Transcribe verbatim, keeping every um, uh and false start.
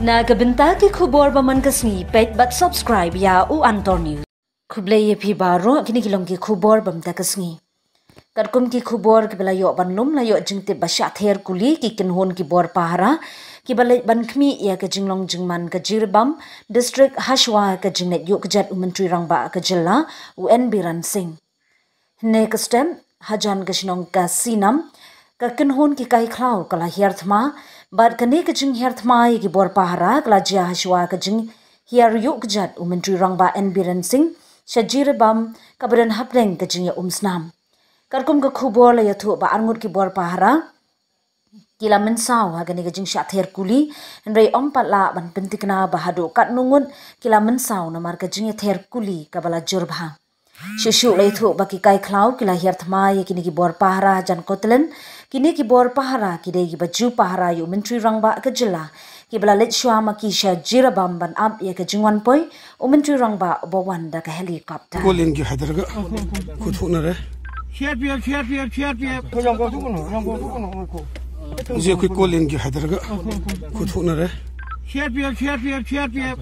Na ka bynta ki khubor ba man ka sngi, peit bad subscribe ïa U Antor News. Khublei ïa phi baroh, kine ki long ki khubor ba man ka sngi. Katkum ki khubor kiba la ïoh ban lum, la ïoh jingtip ba shah ther kuli ki kynhun ki bor pahara kiba leit ban khmih ïa ka jinglong jingman ka Jiribam District hashuwa ka jingleit ïuh kjat u Myntri Rangbah ka jylla, u N Biren Singh. Hynne ka step, hajan ka shnong Kasinam, ka kynhun ki kai khlaw ka la hiar thma, bad kane ka jinghiar thma ïa ki bor pahara ka la jia hashuwa ka jinghiar ïuh kjat u Myntri Rangbah N Biren Singh sha Jiribam, kaba don hapdeng ka jingïaumsnam. Katkum ka khubor la ïathuh ba arngut ki bor pahara ki la mynsaw ha kane ka jingshah ther kuli, hynrei ym pat lah ban pynthikna ba haduh katno ngut ki la mynsaw namar ka jingïather kuli kaba la jur bha. Shuh shuh la ïathuh ba ki kai khlaw ki la hiar thma ïa kine ki bor pahara hajan kotlen. Kine ki bor pahara ki dei kiba ju pahara ïa u Myntri Rangbah ka jylla, kiba la leit shuwa ma ki sha Jiribam ban ap ïa ka jingwan poi u Myntri Rangbah uba wan da ka helicopter. Ko lin ki haider ga. Ko thuk na re. C R P F, C R P F, C R P F. Ko lin ki haider ga. Ko thuk na re. C R P F, C R P F, C R P F.